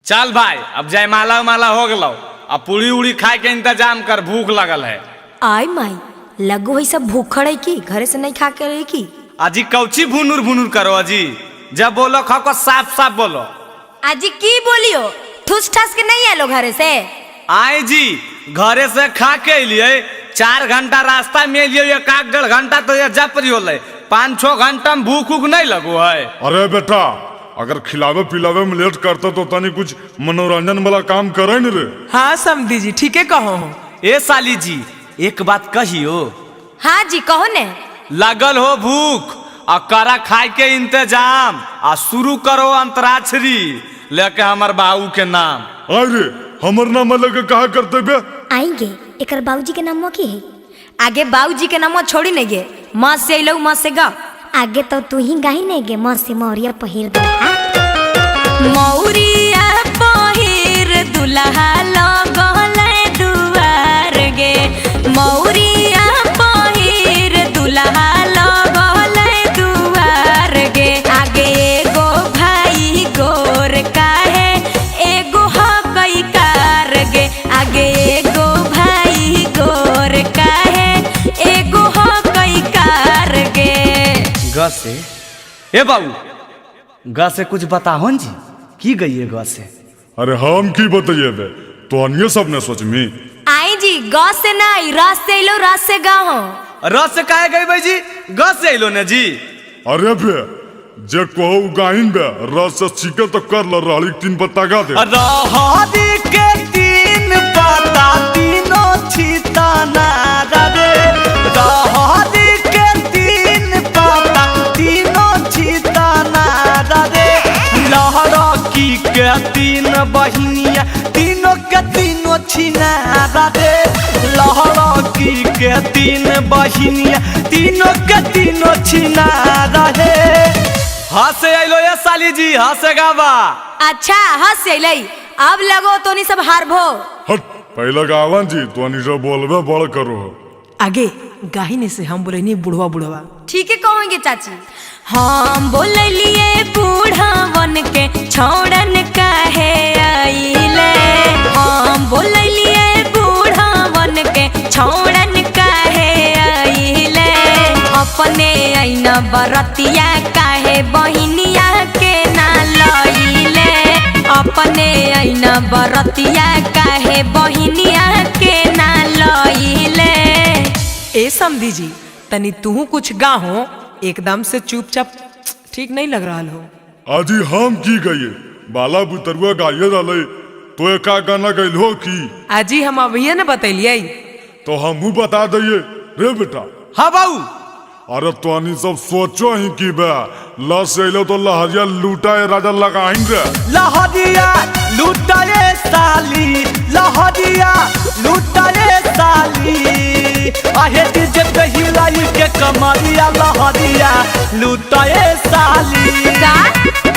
चल भाई, अब जयमाला उमाला हो गलो, अब पूरी उड़ी खाए के इंतजाम कर, भूख लगल है। आय माई, लगो है सब भूखड़ है की घरे से नहीं खा के रही की। अजी कौची भुनुर भुनुर करो अजी, जब बोलो खाओ को साफ साफ बोलो। आजी की बोलियो, ठुस ठस के नहीं आलो घरे से? आए जी, घरे से खा के अलिए, 4 घंटा रास्ता में अलिए, एक आध 1.5 घंटा तो ये जप रही होले, 5-6 घंटा में भूख उख नहीं लगो है। अरे बेटा, अगर खिलावे पिलावे में लेट करते तो तनी कुछ मनोरंजन वाला काम करे न रे। हाँ समधी जी, ठीक है कहो। ए साली जी, एक बात कहियो। हाँ जी कहो ने। लगल हो भूख आ करा खाए के इंतजाम, आ शुरू करो अंतराक्षरी लेके हमर बाबू के नाम। अरे हमर नाम लेके कहा करते बे? आएंगे, एकर बाबूजी के नाम की है? आगे बाबूजी के नाम छोड़ी नहीं गे, माँ से अलो माँ से गा। आगे तो तू ही गाही नहीं गे, माँ से मौरिया पहिर दुल्हा। मौरिया पहिर दुल्हा लगल दुआर गे, मौरिया पहिर दुल्हा लगल दुआर गे। आगे एगो भाई गोर काहे एगो हकई कार गे, आगे एगो भाई गोर काहे एगो हकई कार गे। ग से ए बाबू, ग से कुछ बताहो जी, की गई है ग से? अरे हम की बताइए बे, तो अन्य सब ने सोचमी। आई जी ग से नहीं, र से अलो र से गाहो। र से काहे गई भाई जी, ग से अलो ने जी। अरे बे जे कहो गाहिन बे, र से सीखे तो कर ल, रहली 3 पत्ता गा दे। रहरी के 3 पत्ता तीनों छिताना रे, रहरी के 3 पत्ता तीनों छिताना रे। लहरकी के 3 बहिनिया तीनों के तीनों छिना रे, लहरकी के 3 बहिनिया तीनों के तीनों छिना रे। हंसे अलो ये साली जी, हंसे गावा। अच्छा हंस अलै, अब लगो तो नहीं सब हारभो। हट पहले गावन जी, तो नहीं सब बोलबे बड़ करो। आगे गाहिने से हम बोले नहीं बुढ़वा बुढ़वा। ठीक है कहोगे चाची। हम बोललिए बूढ़वन के छोड़न काहे आइले, हम बोललिए बूढ़वन के छोड़न काहे आइले। अपने ऐना बरतिया काहे बहिनिया के ना लइले, अपने ऐना बरतिया काहे बहिनिया के ना लइले। ए समधी जी, तनी तू कुछ गाहो, एकदम से चुपचाप ठीक नहीं लग रहा हो। आजी हम की गई, बाला बुतरुआ गाये रहले तो एका गाना गइल हो की? आजी हम अभी न बतैलिए। तो हमहू बता दिए रे बेटा। हाँ बाबू। अरे तो सब सोचो ही की बे, ल से अलो तो लहरिया लूटाए राजा लगाइन रे। लहरिया लूटाए साली, लहरिया लूटाए साली, आहे डीजे पे हिलाई के कमरिया लहरिया लूटाए साली।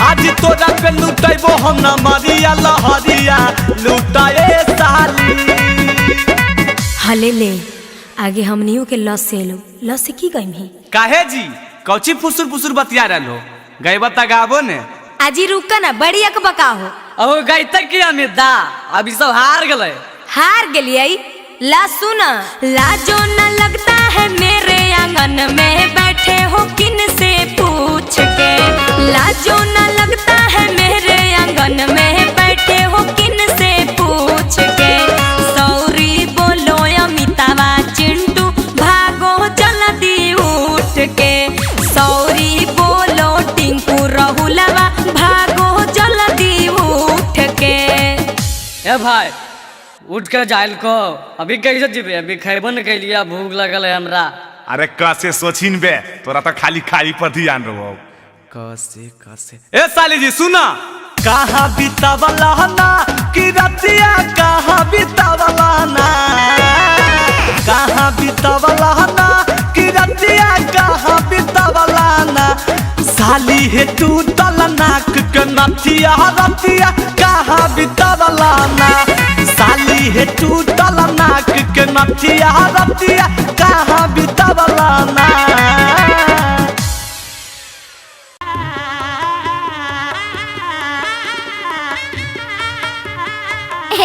आज तोरा पे लूटेबो हम न मरिया लहरिया लूटाए साली। हले ले आगे हमनियों के लस से लो, लस से की गई में? काहे जी कौची फुसुर फुसुर बतिया रहलो, गईबा त गाबो ने। आजी रुका ना, बड़ी अकबका हो। अब गईता की अमिता, अभी सब हार गए। हार गेलिए ला सुना। लाजो न लगता है मेरे आंगन में बैठे हो किन से पूछ के, लाजो न लगता है मेरे आंगन में बैठे हो किन से पूछ के। सौरी बोलो अमितावा चिंटू भागो जल्दी उठ के, सौरी बोलो टिंकू रहुलवा भागो जल्दी उठ के। ए भाई उठ के जाइल को, अभी कैसे जीबे, अभी खैबो न कैलिया, भूख लगल है हमरा। अरे कैसे सोचिन बे, तोरा तो खाली खाई पर ध्यान रहो। कैसे कैसे ए साली जी सुना, कहाँ बितावला ना कि रतिया, कहाँ बितावला ना, कहाँ बितावला ना कि रतिया, कहाँ बितावला ना। साली हे तू तल नाक के नथिया रतिया, कहाँ बितावला ना। साली हे तू तल नाक के नथिया रतिया, कहाँ बितावला ना।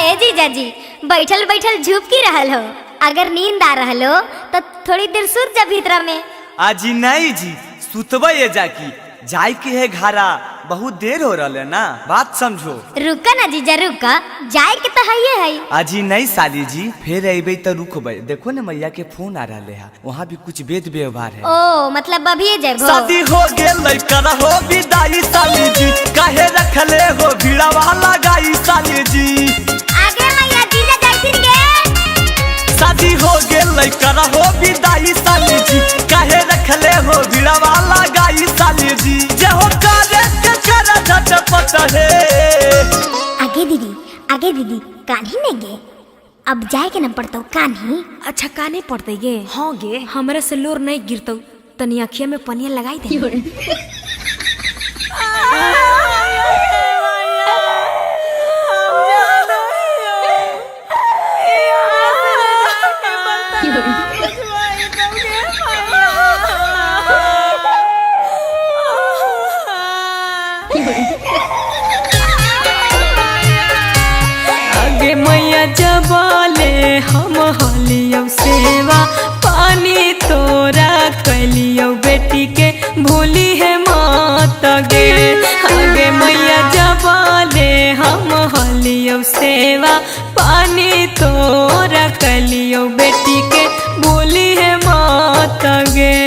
हे जीजाजी, बैठल बैठल झुपकी रहल हो। अगर नींद आ रहल हो तो थोड़ी देर सुत जा भीतरा में। आजी नहीं जी, सुतबे ये जाकी, जाय के है घारा, बहुत देर हो रहा है ना, बात समझो। रुका ना जीजा रुका, जाए के तो है है। आजी नहीं साली जी, फिर अबे तो रुकबे। देखो ना मैया के फोन आ रहा है, वहाँ भी कुछ वेद व्यवहार है। ओ मतलब अभी जाए। शादी हो गेल कर हो विदाई साली जी, काहे रखले हो भीड़ा वाला गाई साली जी। आगे मैया जीजा जाइथिन गे। शादी हो गेल कर हो विदाई साली जी, काहे रखले हो भीड़ा वाला गाई साली जी। जे हो करे के करा झटपट है। आगे दीदी, आगे दीदी, कान्ही नहीं गे, अब जाए के न पड़तो कान्ही। अच्छा काने पड़ते गे? हाँ गे, हमरा से लोर नहीं गिरतो, तनी अखिया में पनिया लगाई दे। आगे मैया जबले हम हलियौ सेवा, पानी तोरा कैलियौ बेटी के भूली है मात गे। आगे मैया जबले हम हलियौ सेवा, पानी तोरा कैलियौ बेटी के भूली है मात गे।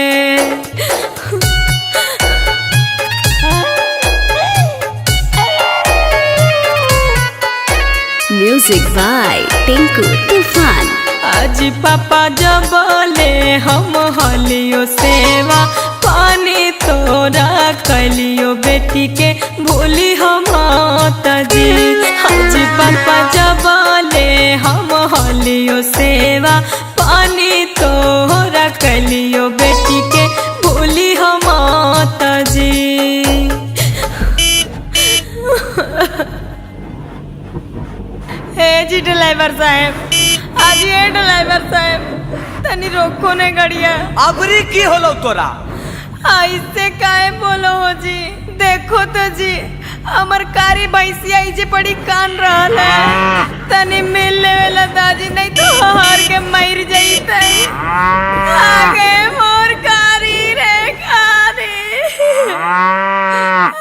म्यूजिक बाय टिंकू तूफान। आज पापा जबले हम हलियो सेवा, पानी तोरा कैलियो बेटी के भूली हम जी। आज पापा जबले हम हलियो सेवा, पानी तोरा कैलियो बेटी के भूली हम जी। हे जी ड्राइवर साहब, आज ये ड्राइवर साहब तनी रोको ने गड़िया। अबरी की होलो तोरा? ऐसे काहे बोलो हो जी, देखो तो जी हमर कारी भैंसिया इजे पड़ी कान रहल है, तनी मिल लेवेला दाजी, नहीं तो हार के मर जईते। आगे मोर कारी रे कारी,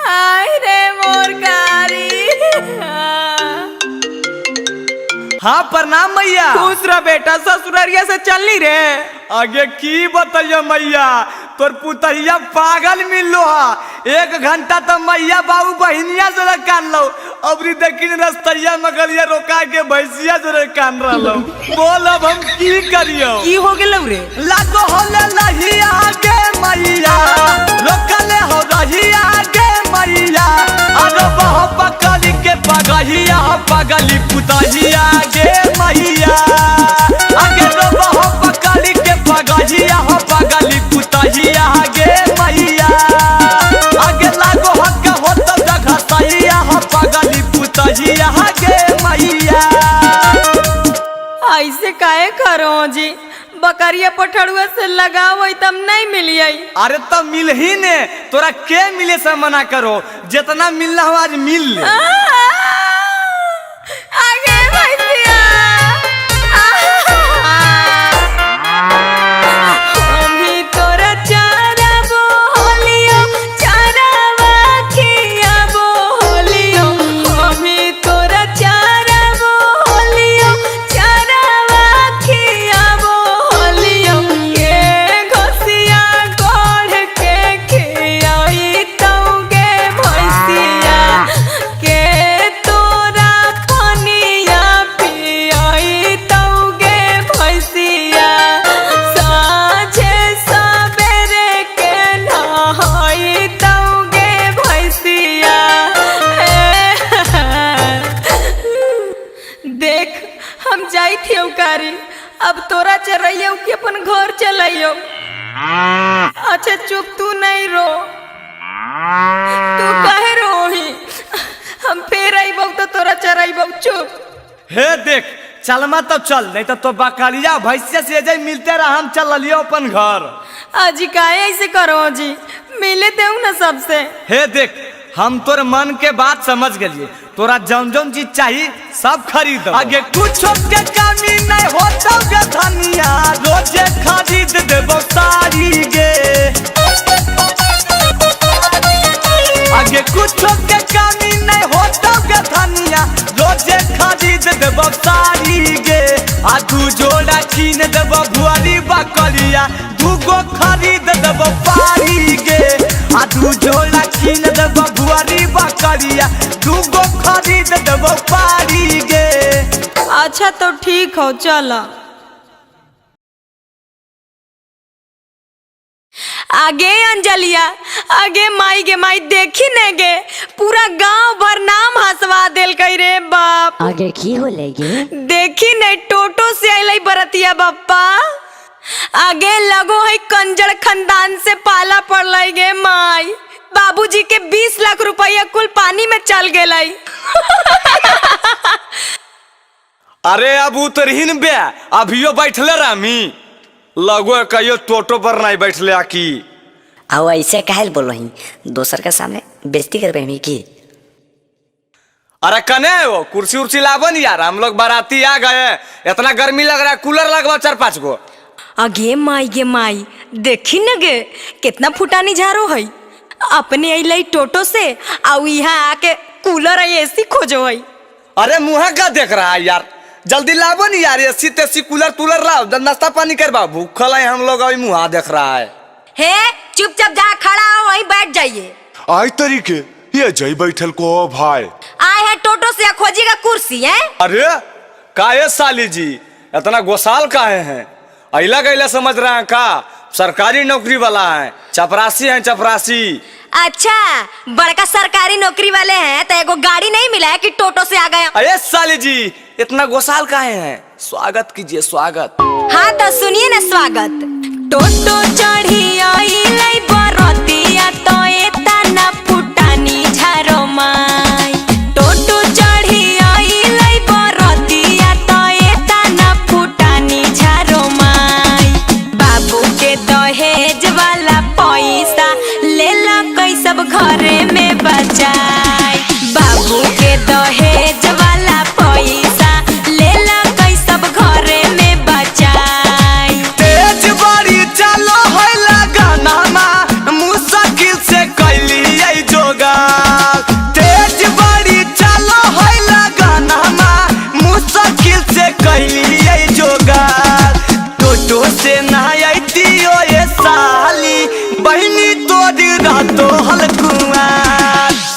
आय रे मोर कारी। हाँ प्रणाम मैया। खुश रह बेटा, ससुरारिया से चलनी रे। आगे की बताइए मैया, तोर पुतहिया पागल मिललो हा। 1 घंटा तो मैया बाबू बहिनिया जोरे कान लो, अबरी देखिन रस्तैया मगलिया रोका के भैंसिया जोरे कान रहलो। बोल अब हम की करियो? की हो गेलौ रे? लागो होले लहिया गे मैया, रोकले हो रहिया गे मैया, अरे बह पकड़ी के पगहिया पगली पुतहिया गे मैया। आगे बह पकड़ी के पगहिया पगली पुतहिया गे मैया। आगे लागो हक हो तो जगह सहिया पगली पुतहिया गे मैया। ऐसे काहे करो जी, बकरिया पठड़ुआ से लगाओ तब नहीं मिलिए। अरे तब मिल ही ने, तोरा के मिले से मना करो, जितना मिलना हो आज मिल ले। आगे भैया हम ही तोरा चारा बोलियो, चारावा खिया बोलियो, हम ही तोरा चारा बोलियो, चारावा खिया बोलियो, के घोसिया गोड़ के खियाई तौगे भैंसिया, के तोरा पनिया पियाई तौगे भैंसिया, साँझे सबेरे के नहाई तौगे भैंसिया। देख हम जाई थे उकारी, अब तोरा चरैयो कि अपन घर चलैयो। अच्छा चुप, तू नहीं रो, तू काहे रोही, हम फिर अइबौ तो तोरा चरैबौ। चुप। हे देख चलमा तब चल, नहीं तो बकरिया भैंसिया से जाए मिलते रहा, हम चल लियो अपन घर। अजी काहे ऐसे करो जी, मिले देऊ ना सबसे। हे देख हम तोर मन के बात समझ गलिए, तोरा जौन जौन चीज चाहिए सब खरीद। आगे कुछ के कमी नहीं होता गे धनिया, रोजे खरीद देबो साड़ी गे। आगे कुछ के कमी नहीं होता गे धनिया, रोजे खरीद देबो साड़ी गे। आ दू जोड़ा छीन देबो भुआरी बकरिया, दूगो खरीद देबो पारी गे। आ दू जोड़ा छीन देबो भुआरी बकरिया, दूगो खरीद देबो पारी गे। अच्छा तो ठीक हो, चला। आगे अंजलिया, आगे माई गे माई, देखी ने गे पूरा गांव भर नाम हंसवा देल कई रे बाप। आगे की हो लेगी? देखी ने टोटो से आइलै बरतिया बप्पा। आगे लगो है कंजर खानदान से पाला पड़लै गे माई, बाबूजी के 20 लाख रुपया कुल पानी में चल गेलै। अरे अब उतरहीन बे, अभियो बैठले रामी लगो कहियो टोटो पर नहीं बैठले आकी। आओ ऐसे काहे बोलो ही, दोसर के सामने बेइज्जती करबे हमी की? अरे कने वो कुर्सी उर्सी लाबन यार, हम लोग बाराती आ गए, इतना गर्मी लग रहा है, कूलर लगवा 4-5 गो। आगे माई गे माई, देखी न गे कितना फुटानी झारो है, अपने अइलै टोटो से आउ यहाँ आके कूलर एसी खोजो है। अरे मुँह का देख रहा है यार, जल्दी लाबो नी यार, एसी तेसी कूलर तूलर लाओ, नाश्ता पानी करवाओ, भूखल है हम लोग, अभी मुँह देख रहा है। हे चुपचाप जा खड़ा हो वहीं बैठ जाइए। आई तरीके ये जई बैठल को भाई आए हैं टोटो से खोजिएगा कुर्सी है। अरे काहे साली जी इतना गोसाल काहे हैं, अला गैला समझ रहे हैं का, सरकारी नौकरी वाला है, चपरासी है चपरासी। अच्छा बड़का सरकारी नौकरी वाले हैं तो एगो गाड़ी नहीं मिला है कि टोटो से आ गया। अरे साली जी इतना गोसाल काहे हैं, स्वागत कीजिए स्वागत। हाँ तो सुनिए ना स्वागत। टोटो चढ़ी आइलै बरतिया तो एतना फुटानी झारो माई। टोटो चढ़ी आइलै बरतिया तो एतना फुटानी झारो माई। बाबू के दहेज वाला पैसा लेला कई सब घरे में बचाई। बाबू के दहेज वाला पैसा लेला कई सब घरे में बचाई। तेज बारी चलो है लगाना मुश्किल से कैली आई जोगा। तेज बारी चलो है लगाना मुश्किल से कैली आई जोगा। टोटो से ना आती ओ ये साली बहनी तोरी रातो हलकुआ।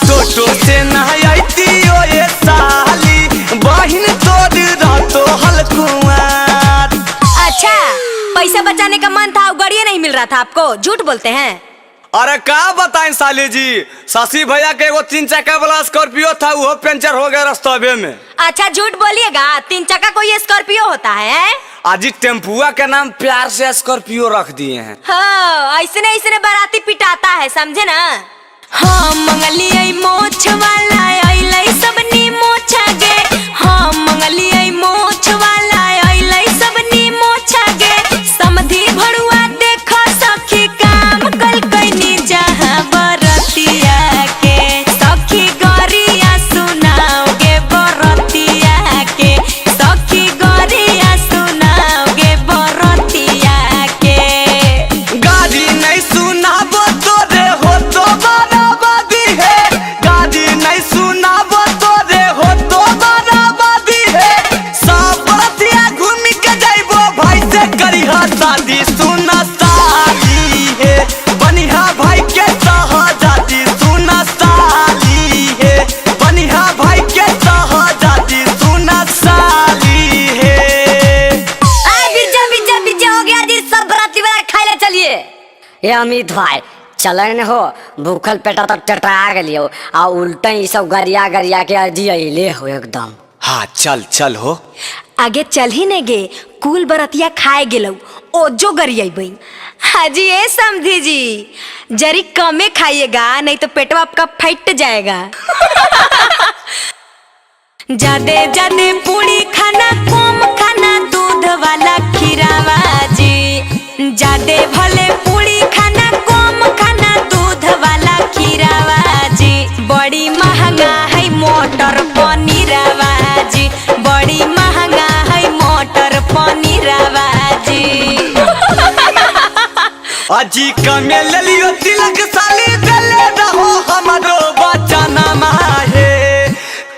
टोटो से ना आती ओ ये साली बहन तोरी रातो हलकुआ। अच्छा पैसा बचाने का मन था, गाड़ियाँ नहीं मिल रहा था आपको, झूठ बोलते हैं। अरे का बताएं साली जी, शशि भैया के एगो 3 चक्का वाला स्कॉर्पियो था, वो पंचर हो गया रास्ते में। अच्छा झूठ बोलिएगा, 3 चक्का कोई स्कॉर्पियो होता है? आज टेम्पुआ के नाम प्यार से स्कॉर्पियो रख दिए हैं। हाँ ऐसने ऐसने बाराती पिटाता है, समझे ना। हाँ मंगलियै मोछ वाला अइलै सबनी मोछा गे। हाँ मंगलियै मोछ वाला अइलै सबनी मोछा गे। समधी भरुआ देख सखी काम कल कैनी जहाँ बरतिया के। सखी गरिया सुनाओगे बरतिया के। सखी गरिया सुनाओगे बरतिया के। गाड़ी नहीं सुनाबो तोरे हो तो बराबरी है। गाड़ी नहीं सुनाबो तोरे हो तो बराबरी है। सब बरतिया घूमी के जाइबो भाई से करिहा शादी सुना साली है। बनिहा भाई के सहजादी सुना साली है। बनिहा भाई के सहजादी सुना साली है। आए बिज्जा बिज्जा बिज्जा हो गया जी, सब बराती वाला खाए ले चलिए। ये अमित भाई चलन हो, भूखल पेटा तो टटा गलियो आ उल्टा ही सब गरिया गरिया के अजी अइले हो एकदम। हाँ चल चल हो आगे चल ही ने गे, कुल बरतिया खाए गेलौ ओजो गरियाबई। हाजी ए समधी जी जरी कमे खाइएगा नहीं तो पेटवा आपका फट जाएगा। जादे जादे पूरी खाना कम खाना दूध वाला खीरावा जी। जादे भले पूरी खाना कम खाना दूध वाला खीरावा जी। बड़ी महंगा है मोटर पनीरवा जी। अभी कमे लियो तिलक साली देले रहो हमरो बचाना माहे।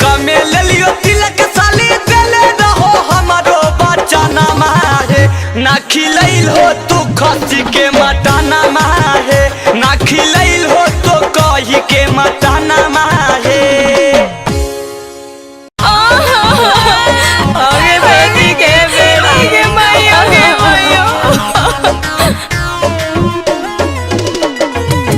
कमे लियो तिलक साली देले रहो हमरो बचाना माहे। ना खिलैल हो तू खसी के मटाना माहे, ना खिलैल हो तो कही के मटाना माहे। आगे बेटी के बेटी के माइयो के माइयो।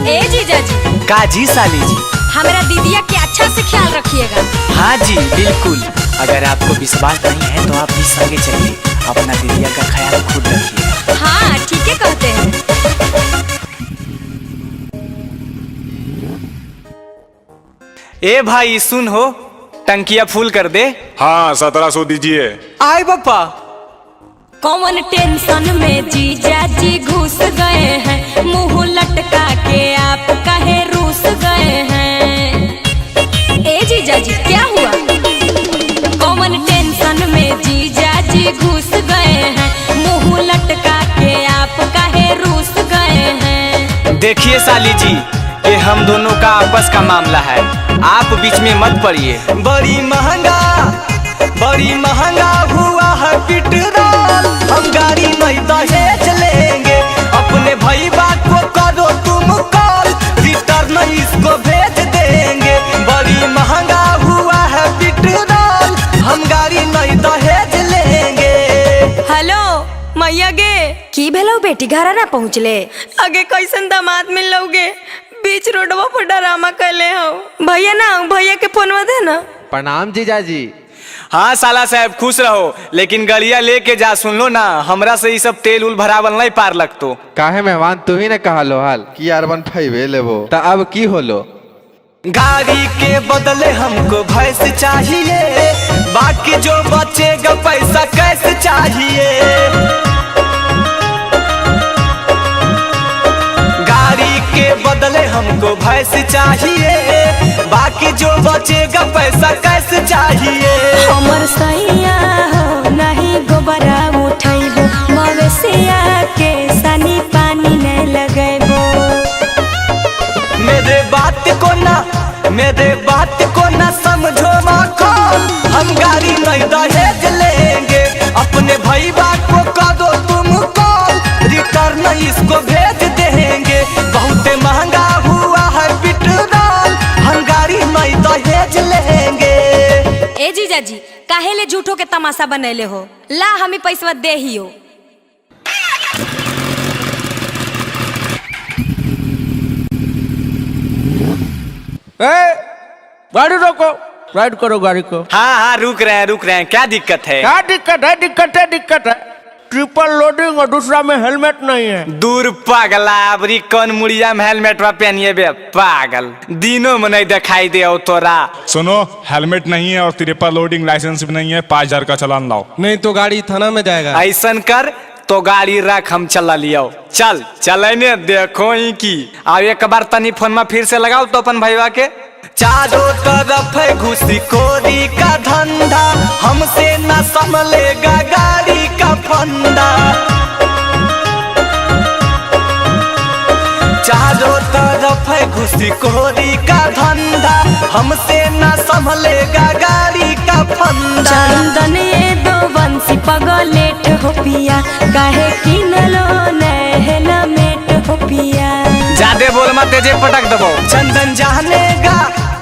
ए जीजाजी। का जी साली जी? हमारा दीदिया के अच्छा से ख्याल रखिएगा। हाँ जी बिल्कुल, अगर आपको विश्वास नहीं है तो आप भी संगे चलिए, अपना दीदिया का ख्याल खुद रखिए। हाँ ठीक है कहते हैं। ए भाई सुन हो, टंकिया फूल कर दे। हाँ 1700 दीजिए। आए बापा। कौन टेंशन में जीजा जी घुस गए हैं, मुंह लटका के आप कहे रूस गए हैं। ए जीजा जी क्या हुआ? कौन टेंशन में जीजा जी घुस गए हैं, मुंह लटका के आप कहे रूस गए हैं। देखिए साली जी, ये हम दोनों का आपस का मामला है, आप बीच में मत पड़िए। बड़ी महंगा हुआ है पेट्रोल, हम गाड़ी नहीं दहेज लेंगे। अपने भैया को करो तुम कॉल, रिटर्न इसको भेज देंगे। बड़ी महंगा हुआ है पेट्रोल, हम गाड़ी नहीं दहेज लेंगे। हेलो मैया गे। की भेलो बेटी, घर ना पहुँचले? आगे कैसन दामाद मिल लोगे, बीच रोडवा पर डरामा कैले हो। भैया ना, भैया के फोनवा दे ना। प्रणाम जीजाजी। हाँ साला साहब खुश रहो, लेकिन गड़िया लेके जा, सुन लो ना, हमरा से ये सब तेल उल भरावल नहीं पार लगतो। काहे मेहमान तू ही ने कहा लो हाल कि R15 लेबो, त अब की होलो? गाड़ी के बदले हमको भैंस चाहिए, बाकी जो बचेगा पैसा कैसे चाहिए। गाड़ी के बदले हमको भैंस चाहिए, बाकी जो बचेगा पैसा कैसे चाहिए। हमर सैया हो नहीं गोबरा उठैबो, मवेशिया के सनी पानी नहीं लगैबो। मेरे बात को ना समझो माखन, हम गाड़ी नहीं दहेज लेंगे। अपने भैया को करो तुम कॉल, रिटर्न इसको भेज देंगे। बहुत महंगा हुआ है पेट्रोल, हम गाड़ी नहीं दहेज लेंगे। ए जीजाजी काहे ले झूठो के तमाशा बनैले हो, ला हमें पैसा दे ही हो। ए, गाड़ी रोको, राइड करो गाड़ी को। हाँ हाँ रुक रहे हैं, क्या दिक्कत है? क्या दिक्कत है? दिक्कत है दिक्कत है, ट्रिपल लोडिंग और दूसरा में हेलमेट नहीं है। दूर पागला, अबरी कौन मुड़िया में हेलमेट पहनिए बे पागल, दिनों में नहीं दिखाई दे तोरा। सुनो, हेलमेट नहीं है और ट्रिपल लोडिंग लाइसेंस भी नहीं है, 5000 का चालान लाओ, नहीं तो गाड़ी थाना में जाएगा। ऐसा कर तो गाड़ी रख, हम चला लियो। चल चलने देखो ही की। अब एक बार तनी फोन में फिर से लगाओ तो अपन भैया के। चारों तरफ है घुसखोरी का धंधा, हमसे न संभलेगा गाड़ी का फंदा। चारों तरफ है घुसखोरी का धंधा, हमसे न संभलेगा गाड़ी का फंदा। चंदन ये दो बंसी पगलेट हो पिया, काहे किनलो हेलमेट हो पिया। जादे बोल मत, तेजे पटक दबो। चंदन जानेगा,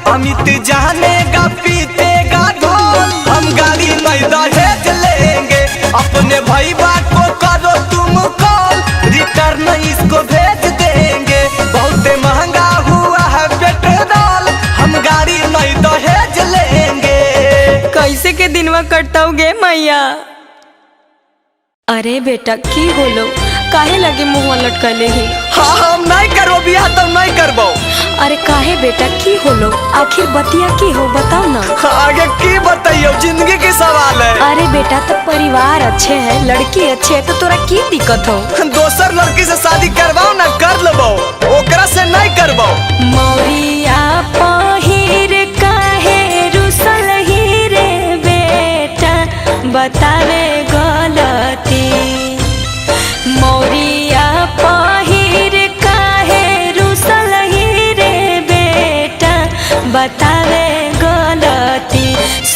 अमित जानेगा, पीतेगा ढोल, हम गाड़ी नहीं दहेज लेंगे। अपने भैया को करो तुम कॉल, रिटर्न इसको भेज देंगे। बहुत महंगा हुआ है पेट्रोल, हम गाड़ी नहीं दहेज लेंगे। कैसे के दिनवा कटताओगे मैया? अरे बेटा की होलो, काहे लगे मुँह लटकले ही? हाँ हम नहीं करबो बियाह तो नहीं करबो। अरे काहे बेटा की होलो, आखिर बतिया की हो बताओ ना। आगे की बताइयो, जिंदगी के सवाल है। अरे बेटा तो परिवार अच्छे है, लड़की अच्छे है, तो तोरा की दिक्कत हो? दोसर लड़की से शादी करवाओ ना, कर लेबो, ओकरा से नहीं करबो। मौरिया पहिर काहे रुसल ही रे बेटा, बतावे गलती। मौरिया पहिर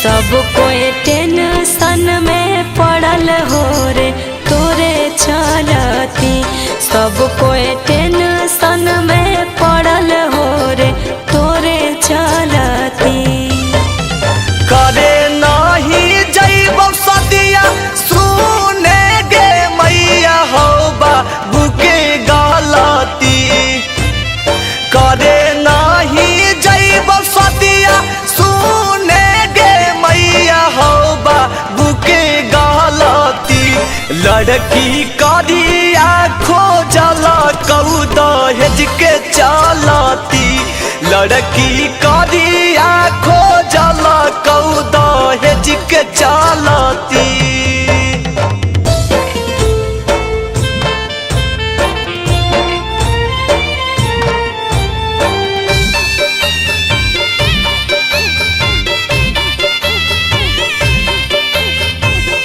सब कोई टेंशन में पड़ल हो रे तोरे चलती। सब कोई टेंशन में पड़ल हो रे तोरे चलती। करे नहीं जैब सदिया सुने गे मैया हो बाबू के गलती। करे नहीं जैब सदिया सुने गे मैया हो बाबू के गलती। लड़की करिया खोजल कऊ दहेज के चलती। लड़की करिया खोजल कऊ दहेज के चलती।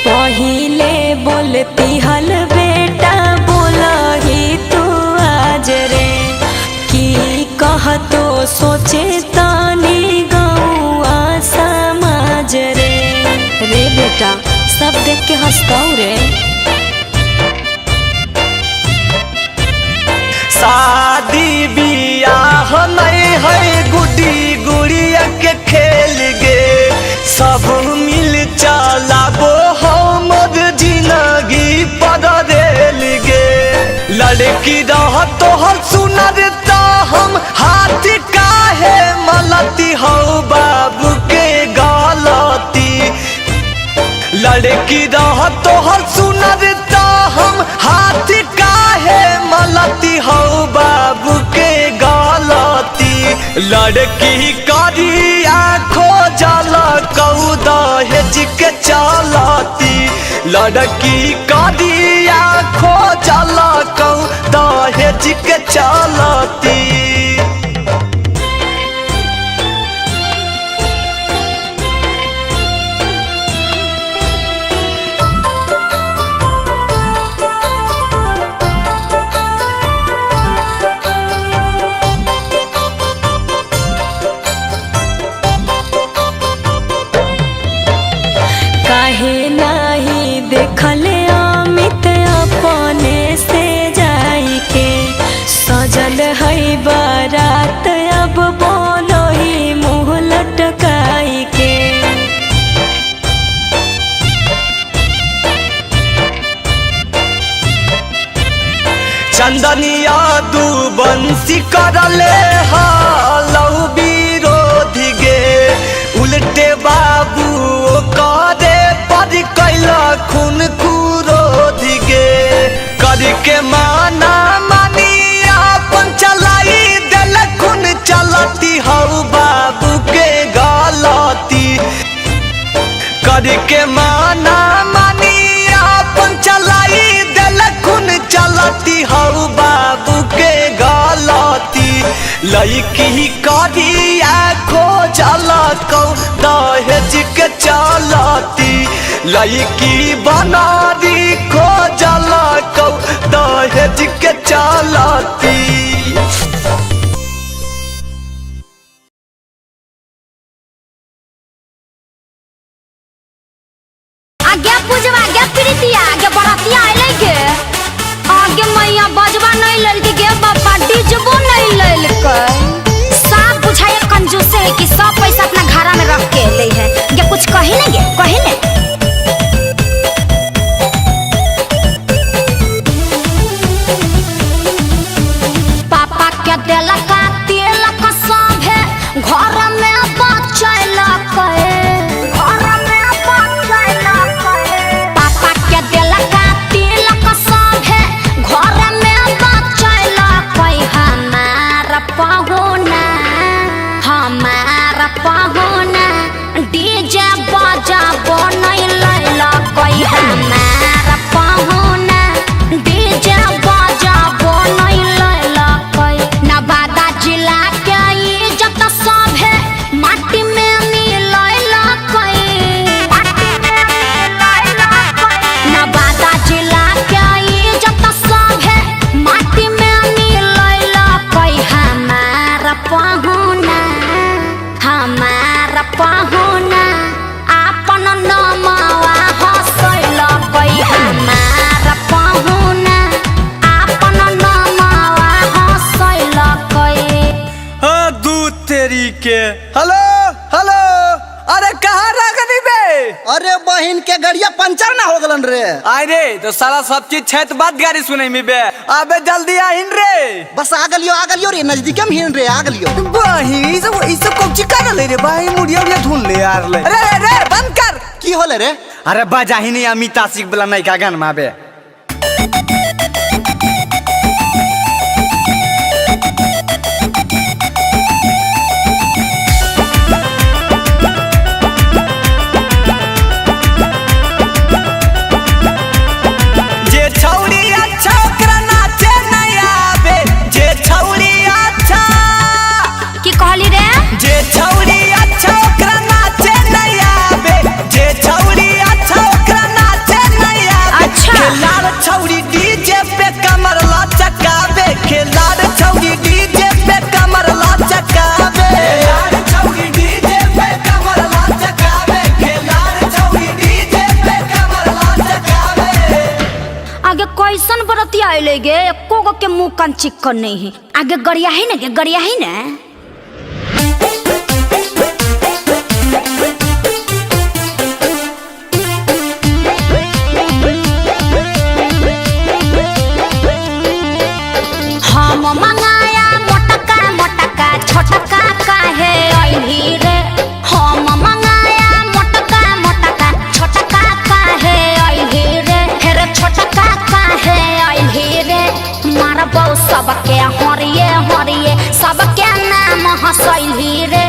पहिले बोलती हल बेटा बोलही तू आज रे, की कहतो सोचे तानी गौआ समाज रे। रे बेटा सब देख के हंसताऊ रे। शादी बियाह नहीं है गुड्डी गुड़िया के खेल गे, सब मिल चलाबो हमर जिंदगी पर रेल गे। लड़की रह तोहर सुनर त हम हाथ काहे मलती हौ बाबू के गलती। लड़की रह तोहर सुनर त हम हाथ काहे मलती हौ बाबू के गलती। लड़की करिया खोजल कऊ दहेज के चलती। लड़की करिया खोजल कऊ दहेज के चलती। काहे नाही देखले अमित अपने से जाई के, सजल है बारात अब बोलो ही मुँह लटकाई के। चंदनिया दू बंसी करले हालौ विरोधी गे, उल्टे बाबू करे पर कैला खून कुरोधी गे। करके माना मानी अपन चलाई दिल खून चलती हौ बाबू के गलती। करके माना मानी अपन चलाई दिल खून चलती हौ बाबू के गलती। लड़की करिया खोजल कऊ दहेज के चलती। लड़की बनारी खोजल कऊ दहेज के चलती। आगे पूजवा आगे प्रीतिया आगे बरातिया अइलै गे, आगे मैया बजवा नहीं ललके गे बाबा डीजबो नहीं ललकै। सब बुझाए कंजूस है कि सब पैसा अपना घरा में रख के अइलै है गे, कुछ कही नहीं गे कही नहीं। पापा के देलका तेलक सब है घर में बचैलकै, घर में बचैलकै। पापा के देलका तिलक सब है घर में बचैलकै। हमार पहुना हमार पहुना डी बहिन के गड़िया पंचर ना हो गलन रे। अरे तो साला सब चीज छै तो बात गाड़ी सुनै में बे। अबे जल्दी आहिन रे। बस आ गलियो रे, नजदीके में हिन रे, आ गलियो। बहिन ई सब कौची कर ले रे भाई, मुड़िया उड़िया धुन ले यार ले। अरे रे रे बंद कर। की होले रे? अरे बजाही नहीं अमित आशिक वाला नयका गाना बे। आगे कैसन बरतिया अइले गे, एको गो के मुंह कान चिक्कन नहीं है। आगे गरिया है ना गे, गरिया है ना। हम मंगाया मोटका मोटका छोटका काहे अइली रे। हम मंगाया मोटका मोटका छोटका काहे अइली रे। हेरे छोटका काहे अइली रे। मारबौ सबके हरिये हरिये, सबके नाम हंसैली रे।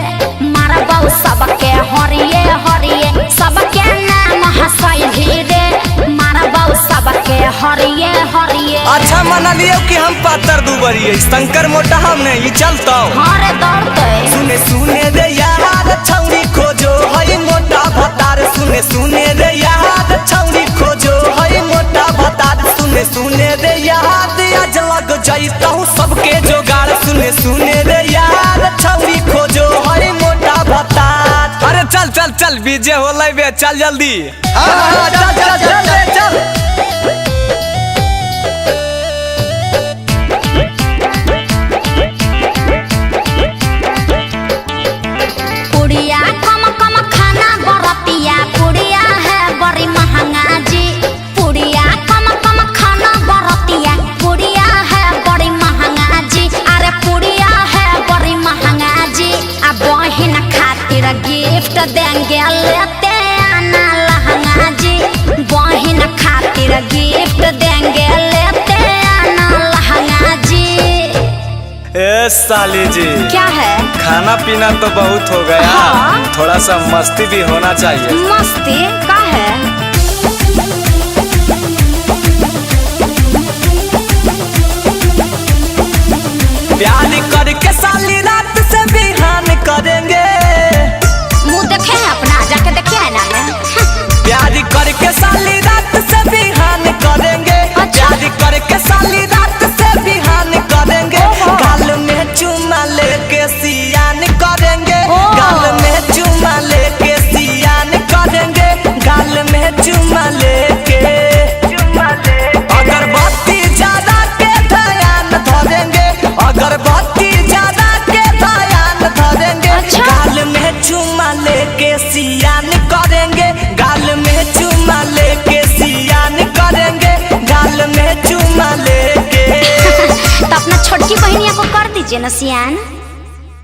मारबौ सबके हरिये हरिये, सबके नाम हंसैली रे। मारबौ सबके हरिये हरिये। अच्छा मना लियो कि हम पातर दुबरिये, शंकर मोटा हम नहीं चलता। हाँ रे दौड़ते। सुने सुने रे यार छौरी खोजो हई मोटा भतार। सुने सुने रे यार छौरी खोजो हई मोटा भतार। सुने सुने रे यार आज लग जाता हूँ सबके जोगाड़। सुने सुने रे यार छौरी खोजो हई मोटा भतार। अरे चल चल चल बीजे होलै बे, चल जल्दी। हाँ चल चल चल चल। पुड़िया कम कम खाना बरतिया, पुड़िया है बड़ी महंगा जी। पुड़िया कम कम खाना बरतिया, पुड़िया है बड़ी महंगा जी। अरे पुड़िया है बड़ी महंगा जी। आ बहिन खातिर गिफ्ट देंगे लेते आना लहंगा जी। बहिन खातिर गिफ्ट देंगे लेते आना लहंगा जी। ए साली जी क्या है? खाना पीना तो बहुत हो गया। हाँ? थोड़ा सा मस्ती भी होना चाहिए। मस्ती का है? प्यार करके साली रात से बिहान करेंगे। मुँह देखे है अपना, जाके देखे है ना। प्यार करके साली रात से बिहान करेंगे। अच्छा? प्यार करके साली रात से बिहान करेंगे। गाल में चुमा लेके सियान करेंगे। गाल में चुमा लेके सियान करेंगे। गाल में चुमा लेके अगरबत्ती ज्यादा के ध्यान धरेंगे। अगरबत्ती ज्यादा के ध्यान धरेंगे। अच्छा? गाल में चुमा लेके सियान करेंगे। गाल में चुमा लेके सियान करेंगे। गाल में चुमा लेके। तो अपना छोटकी बहनिया को कर दीजिए ना सियान।